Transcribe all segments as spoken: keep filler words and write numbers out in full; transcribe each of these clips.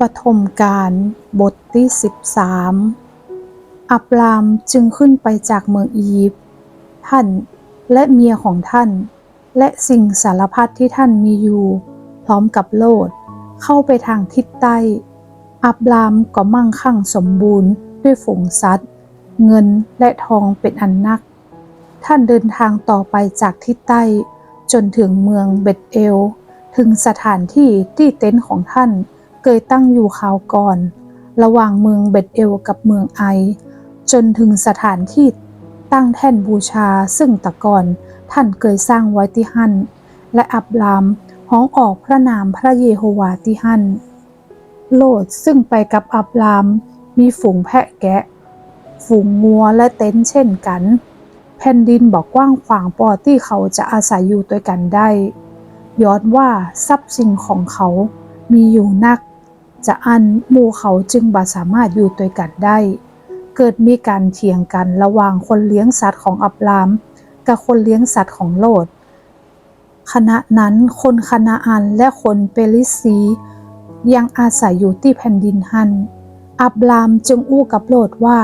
ปฐมกาล บทตี้สิบสาม อับรามจึงขึ้นไปจากเมืองอียิปต์ ท่านและเมียของท่าน และสิ่งสารพัดที่ท่านมีอยู่ พร้อมกับโลท เข้าไปทางทิศใต้ อับรามก็มั่งคั่งสมบูรณ์ด้วยฝูงสัตว์ เงินและทองเป็นอันนัก ท่านเดินทางต่อไปจากทิศใต้ จนถึงเมืองเบธเอล ถึงสถานที่ตี้เต็นท์ของท่านเกยตั้งอยู่คราวก่อน ระหว่างเมืองเบธเอลกับเมืองไอ จนถึงสถานที่ตั้งแท่นบูชา ซึ่งแต่ก่อนท่านเกยสร้างไว้ตี้หั้น และอับรามฮ้องออกพระนามพระเยโฮวาห์ตี้หั้น โลทซึ่งไปกับอับรามมีฝูงแพะแกะ ฝูงงัวและเต็นท์เช่นกั๋น แผ่นดินบ่กว้างขวางปอตี้เขาจะอาศัยอยู่ตวยกั๋นได้ ย้อนว่าทรัพย์สินของเขามีอยู่นัก จาอั้นหมู่เขาจึงบ่สามารถอยู่ตวยกั๋นได้ เกิดมีก๋านเถียงกั๋นระหว่างคนเลี้ยงสัตว์ของอับรามกับคนเลี้ยงสัตว์ของโลท ขณะนั้นคนคานาอันและคนเปริสซียังอาศัยอยู่ตี้แผ่นดินหั้น อับรามจึงอู้กับโลทว่า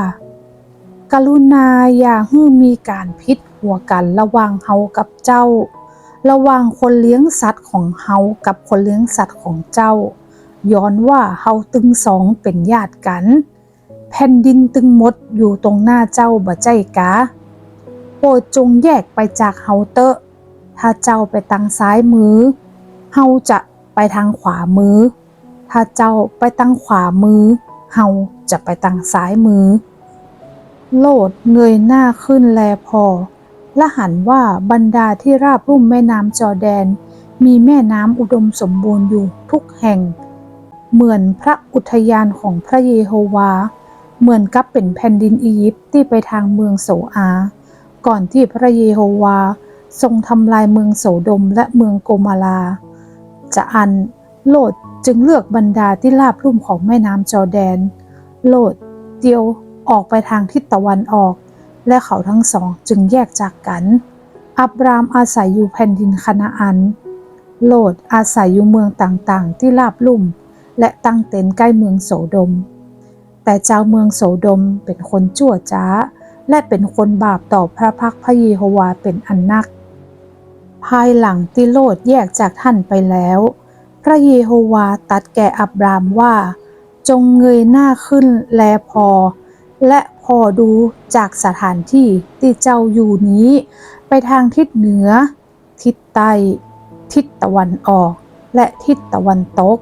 กรุณาอย่าหื้อมีก๋านผิดหัวกั๋นระหว่างเฮากับเจ้า ระหว่างคนเลี้ยงสัตว์ของเฮากับคนเลี้ยงสัตว์ของเจ้า ย้อนว่าเฮาตึงสองเป๋นญาติกั๋น แผ่นดินตึงหมดอยู่ตรงหน้าเจ้าบ่ใจ้กา โปรดจงแยกไปจากเฮาเต๊อะ ถ้าเจ้าไปตางซ้ายมือ เฮาจะไปตางขวามือ ถ้าเจ้าไปตางขวามือ เฮาจะไปตางซ้ายมือ โลทเงยหน้าขึ้นแลผ่อ และหันว่าบรรดาตี้ราบลุ่มแม่น้ำจอร์แดน มีแม่น้ำอุดมสมบูรณ์อยู่ทุกแห่ง เหมือนพระอุทยานของพระเยโฮวาห์ เหมือนกับเป๋นแผ่นดินอียิปต์ตี้ไปตางเมืองโสอาห์ ก่อนตี้พระเยโฮวาห์ทรงทำลายเมืองโสโดมและเมืองโกโมราห์ จาอั้นโลทจึงเลือกบรรดาตี้ราบลุ่มของแม่น้ำจอร์แดน โลทเตียวออกไปตางทิศตะวันออก และเขาทั้งสองจึงแยกจากกั๋น อับรามอาศัยอยู่แผ่นดินคานาอัน โลทอาศัยอยู่เมืองต่างๆ ตี้ราบลุ่ม และตั้งเต็นท์ใก้เมืองโสโดม แต่จาวเมืองโสโดมเป๋นคนจั่วจ๊า และเป๋นคนบาปต่อพระพักตร์พระเยโฮวาห์เป๋นอันนัก ภายหลังตี้โลทแยกจากท่านไปแล้ว พระเยโฮวาห์ตรัสแก่อับรามว่า จงเงยหน้าขึ้นแลผ่อ และผ่อดูจากสถานตี้ตี้เจ้าอยู่นี้ ไปตางทิศเหนือ ทิศใต้ ทิศตะวันออก และทิศตะวันตก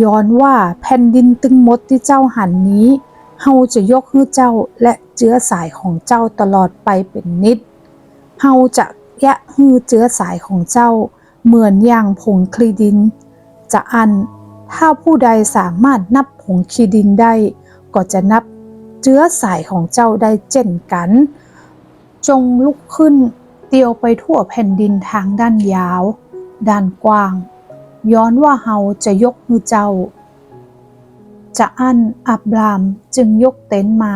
ย้อนว่าแผ่นดินตึงหมดตี้เจ้าหันนี้ เฮาจะยกหื้อเจ้าและเจื๊อสายของเจ้าตลอดไปเป๋นนิจ เฮาจะเยียะหื้อเจื๊อสายของเจ้าเหมือนอย่างผงคลีดิน จาอั้นถ้าผู้ใดสามารถนับผงคลีดินได้ ก็จะนับเจื๊อสายของเจ้าได้เจ้นกั๋น จงลุกขึ้นเตียวไปทั่วแผ่นดินตางด้านยาว ด้านกว้าง ย้อนว่าเฮาจะยกหื้อเจ้า จาอั้นอับรามจึงยกเต็นท์มา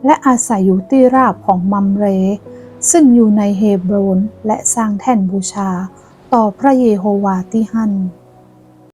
และอาศัยอยู่ตี้ราบของมัมเร ซึ่งอยู่ในเฮโบรน และสร้างแท่นบูชาต่อพระเยโฮวาห์ตี้หั้น